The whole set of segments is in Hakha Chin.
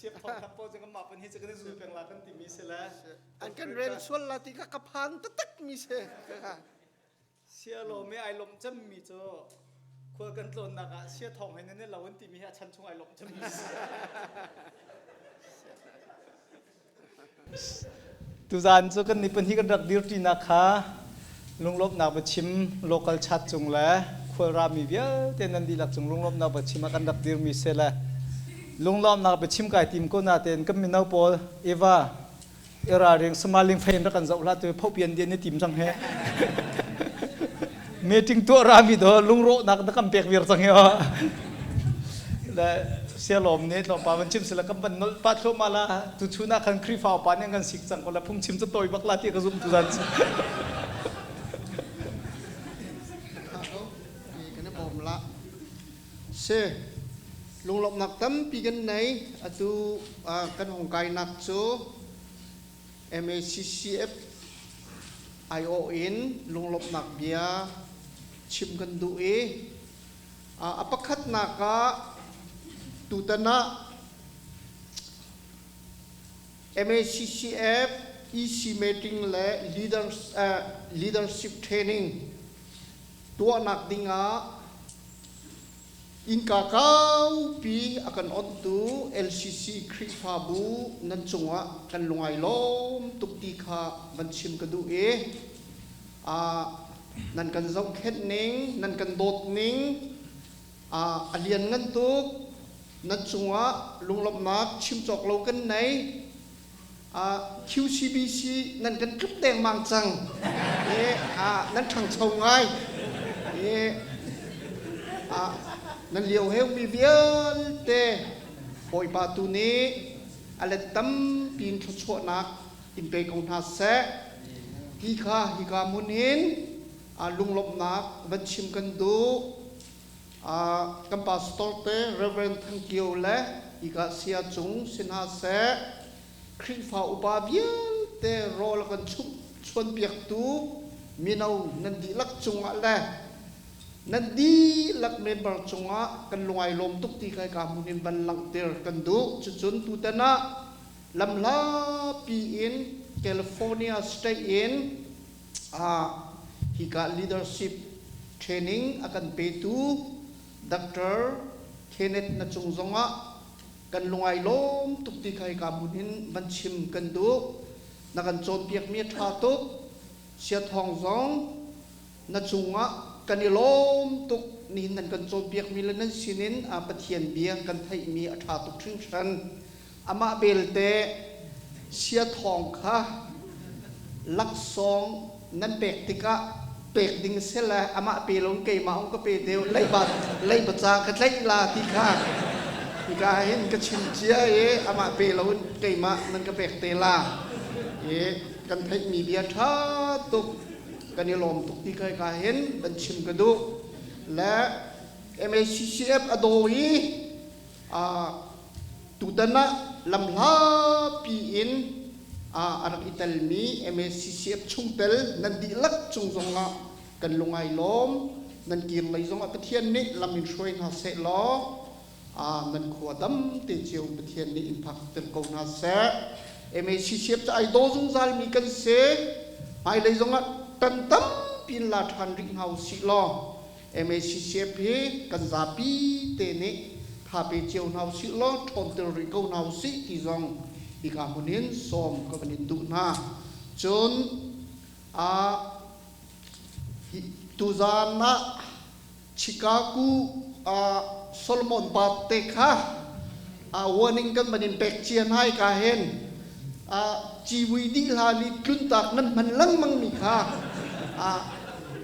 Siap thong thang po cu kan mah pan hi cu kan i zul peng la kan timi si le. An kan rel sual la ti kha ka phan taktak mi si. Sia lawm i ai lawmh cemmi cu khual kan tlawnnak ah sia thawng he nan i lo an timi hi a chan chung ai lawmh cemmi si. Tuzaan cu kan ni pahnih kan rak dirṭinak kha lunglawmhnak biachim local chat cung le khualrami vialte nan dihlak cung lunglawmhnak biachim ah kan rak dirmi si le lunglawmhnak biachim kai tim ko natein kan mino pawl Eva i ralring samaling fein rak kan zoh hlah tu phopian dian ni tim cang he meeting tuah rami do lungrawhnak na kan pek vir cang hi le sialom nih tlawmpal van chim sila kan van nolh pa thluahmah la tu chun ah khan Khrihfa upa nih an kan sik cang ko la phungchim cu tawi bak la ti ka zumh tu zan cu Kan i bawm la. Si, lunglawmhnak tampi kan nei. Atu kan hong kainak cu MACCF aiawh in lunglawmhnak bia chim kan duh i a pakhatnak ah tutan ah MACCF EC meeting le leadership training tuahnak dingah innka kaupi a kan onhtu LCC Khrihfabu nan cungah kan lungai lawm tuk ti kha van chim ka duh i nan kan zohkhenh ning, nan kan dawt ning a lianngan tuk. Nan cungah lunglawmhnak chim cawk lo kan nei. QCBC nan kan tluk dengmang cang. Nan ṭhangcho ngai. Nan lio heumi vialte Bawipa tu nih a let tampi in thluachuahnak in pe ko hna seh. Ti kha hika hmun hin lunglawmhnak van chim kan duh. Kan pastor te Reverend Thang Kio le hika Sia Cung si hna seh, Khrihfa upa vialte rawl a kan chuanpiaktu mino nan dihlak cungah le nan dihlak member cungah kan lungai lawm tuk ti kha hika hmun in van langhter kan duh. Cucun tutan ah lamhlapi in California State in hika leadership training a kan petu Dr. Kenneth na cung zongah kan lungai lawm tuk ti kha hika hmun hin van chim kan duh. Na kan cawnpiakmi a ṭha tuk. Siathawng zong na cungah kan i lawm tuk. Nihin nan kan cawnpiakmi le nan sinin Pathian bia kan theihmi a ṭha tuk hringhran. Amah belte siathawng kha laksawng nan pek tikah pek ding si le amah pe lo in keimah ong ka pe deuh leiba leiba ca ka tlaih la ti kha hika hin ka chim cia i amah pe lo in keimah nan ka pek te la i kan theihmi bia ṭha tuk kan i lawm tuk ti kha hika hin van chim ka duh le MACCF a daw i Tutan ah lamhlapi in a rak i telmi MACCF chungtel nan dihlak cung zongah kan lungai lawm. Nan kir lei zongah Pathian nih lam in hruai hna seh law nan khua dam te cio Pathian nih in phakter ko hna seh. MACCF cu ai daw zungzalmi kan si. Hmailei zongah tan tampi in la ṭhan rih hna usih law MACCF hi kan zapi te nih thape cio hna usih law ṭhawnter rih ko hna usih ti zong hika hmun in sawm ka van in duh hna. Cun tuzaan ah Chicago Solomon pa te kha warning kan van in pek cia hna hika hin civui dih hlan i tluntak nan hman lengmang mi kha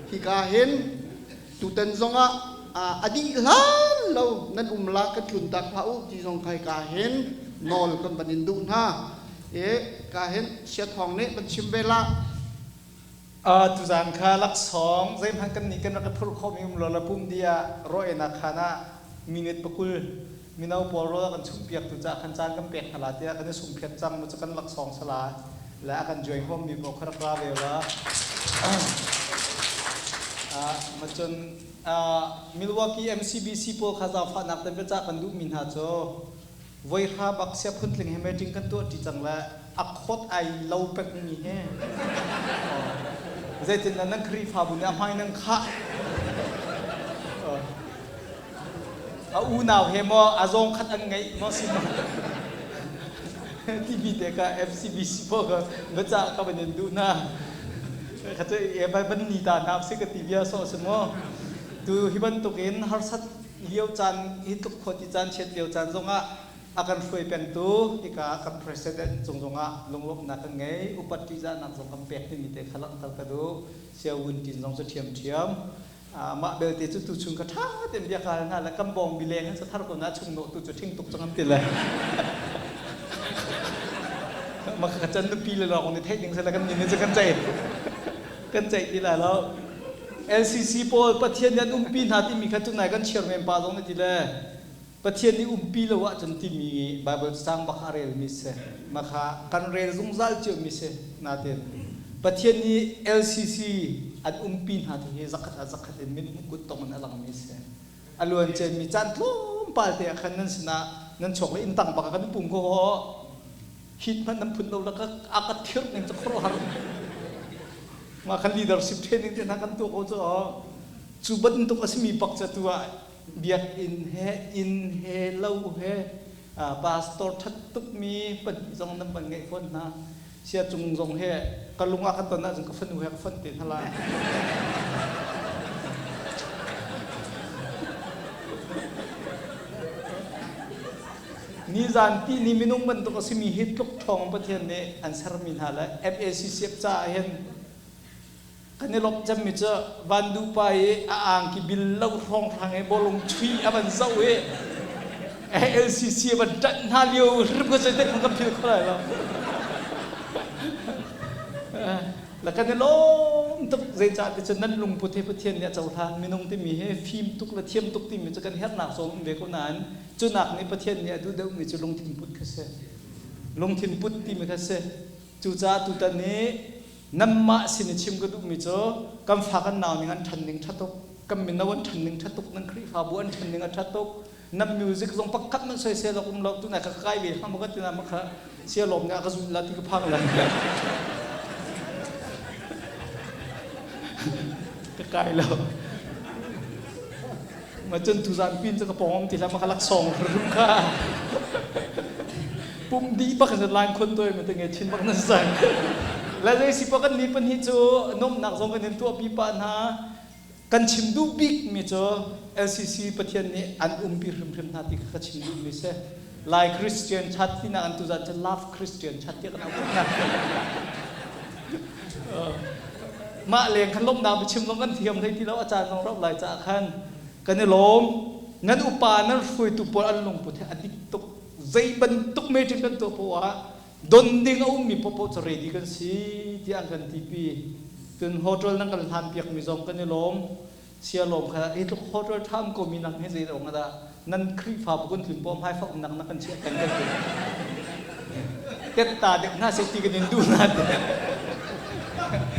hika hin tutan zongah a dih hlan lo nan um la kan tluntak hlah u ti zong kha hika hin nawl kan van in duh hna i ka hin siathawng nih van chim ve la. Tuzaan kha laksawng zeihmanh kan nih kan rak i phurh khawhmi um lo la pum dih ah rawh-einak khaan ah minute pakul mino pawl rawl a kan chumhpiaktu caah khan caan kan pek hna la tiah kan i sungphiat cang mu cu kan laksawng sala le a kan join huammi paoh kha rak ra ve la. Macun Milwaukee MCBC pawl kha zaangfahnak te biacah kan duhmi hna cu. Voihra bak sia phuntling he meeting kan tuah ṭi cang le a khawt ai lo pekmi he. Zeitindah nan Khrihfabu nih a hmai nan khah? A unau he maw a zawng khat an ngeih maw si maw? Timi te ka FCBC pawl ka biacah ka van in duh hna. Kha cu e ban ni ta hna si ka ti bia sawh si maw? Tu hi bantukin harsat lio caan hi tluk khua ti caan chiat lio caan zongah a kan hruai pengtu hika kan president cung zongah lunglawmhnak kan ngei. Upat ṭihzahnak zong kan pek timi te kha langhter ka duh. Sia Wun Tin zong cu ṭhiamṭhiam. Mah belte cu tuchun ka ṭha tein bia ka hal hna le kan bawng bileng hin sathar ko na chung nawh tu cu ṭhing tuk cang an ti le. Mah ka can nupi le lawng nih theih ding seh le kan nih cu kan ceih. Kan ceih ti lai lo. LCC pawl Pathian nih an umpi hna timi kha tunai kan chairman pa zong nih ti le Pathian nih umpi lo ahcun timi Bible cang bak a relmi si. Mah kha kan rel zungzal ciomi si. Nain Pathian nih LCC an umpi hna ti hi zakhat ah zakhat in min kut tong in a langmi si. A luan ciami caan tlawmpal te ah khan nan sinah nan chuak le inn tang bak ah kan pum ko hawh. Hit hmanh nan phun lo la ka a ka thirh ning cu khuaruahhar. Mah khan leadership training te hna kan tuah ko cu. Cu bantuk a simi bak cu tu ah biakinn he inn he lo he pastor ṭhat tukmi pahnih zong nan van ngeih fawn hna. Sia cung zong he ka lung ah kan ton ahcun ka fanu he ka fonh te hna lai. Nizan ti ni minung bantuk a simi hi tluk ṭhawng Pathian nih an sermi hna le FACCF caah hin Kan i lawmh cemmi cu Van Duh pa i a angki bil lo hrawnghrang i bawlung chuih a van zoh i LCC a van ṭanh hna lio hrim ka zeitik hmanh kan phil kho lai lo. La kan i lawm tuk zeicah ti cun nan lungput hi Pathian nih a cohlan minung timi hi fim tuk le thiam tuk timi cu kan herhnak zawn um ve ko nain cu nak nih Pathian nih a duh deuhmi cu lungthin put kha si. Lungthin put timi kha si. Cucaah tutan hi Nanmah sin i chim ka duhmi cu kan fa kan nau ning an ṭhan ning ṭha tuk, kan mino an ṭhan ning ṭha tuk, nan Khrihfabu an ṭhan ning a ṭha tuk, nan music zong pakhat man soisel awk um lo, tunai ka kai ve hna maw ka ti na kha sia lawm nih a ka zulh la ti ka phang lan. Ka kai lo. Ma cun tuzan pin cu ka pawng um ti hlah ma ka laksawng hrim kha. Pum dih bak in line khon toi ma te nge chin bak nan sai. La zei si pa kan ni pan hi cu nomnak zong kan in tuah pi pa hna kan chim duh bik mi cu LCC Pathian nih an umpi hrimhrim hna ti kha ka chim duh mi si. Lai Christian chat ti nak an tuzan cu Love Christian chat ti kan au hna. Mah leng khan lawmhnak biachim zong kan thiam hlei ti lo a caan zong rauh lai caah khan kan i lawm. Nan upa nan hruaitu pawl an lungput hi a dik tuk. Zei bantuk meeting kan tuah poah ah don ding a ummi paohpaoh cu ready kan si tiah an kan tipi. Cun hotel nan kan hlan piakmi zong kan i lawm. Sia lawm kha hi tluk hotel ṭha um komi nang hi zei dong dah nan Khrihfabu kan tlun poah hmaifak umnak na kan chiah kan kan ti. Tetta dek hna seh ti kan in duh hna te.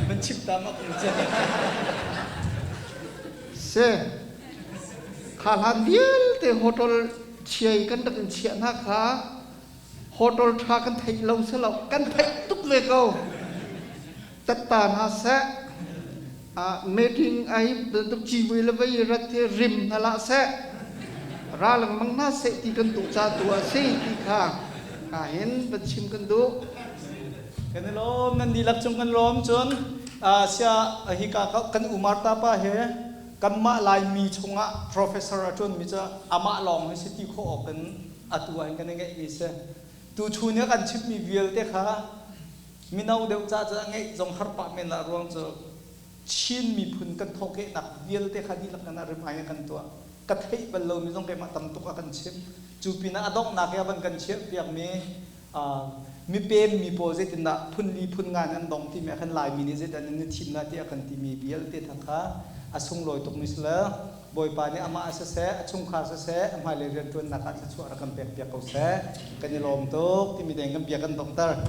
Nan chim ta mak in che. Se kha hlan vialte hotel chiai kan rak in chiah hna kha hotel ṭha kan theih lo si lo kan theih tuk ve ko. Tetta hna seh meeting ai bantuk civui le vei rat hi rim hna lah seh ra lengmang hna seh ti kan tuh ca tu a si ti kha ka hin van chim kan duh. Kan i lawm nan dihlak cung kan lawm cun sia hika kan umar ta pa he kanmah Laimi chungah professor a ṭuanmi cu amah lawng hi si ti khawh awk in atu ah hin kan i ngeihmi si. Tuchun i a kan chimhmi vialte kha Mino deuh ca cu a ngeih zong har pah men lah ruang cu Chin miphun kan thawhkehnak vialte kha dihlak in a rim ai a kan tuah. Ka theih bal lomi zong keimah tam tuk a kan chimh. Cu pinah a donghnak i a van kan chiahpiakmi mipem mi pawl zeitindah phun li phun nga in an dong timi ah khan Laimi nih zeidah nan i thim lai ti a kan timi vialte thang kha a sunglawi tukmi si le Bawipa nih amah siseh, a chungkhar siseh, a hmailei rianṭuannak ah thluachuah rak kan pekpiak ko seh. Kan i lawm tuk timi deng kan bia kan donghter.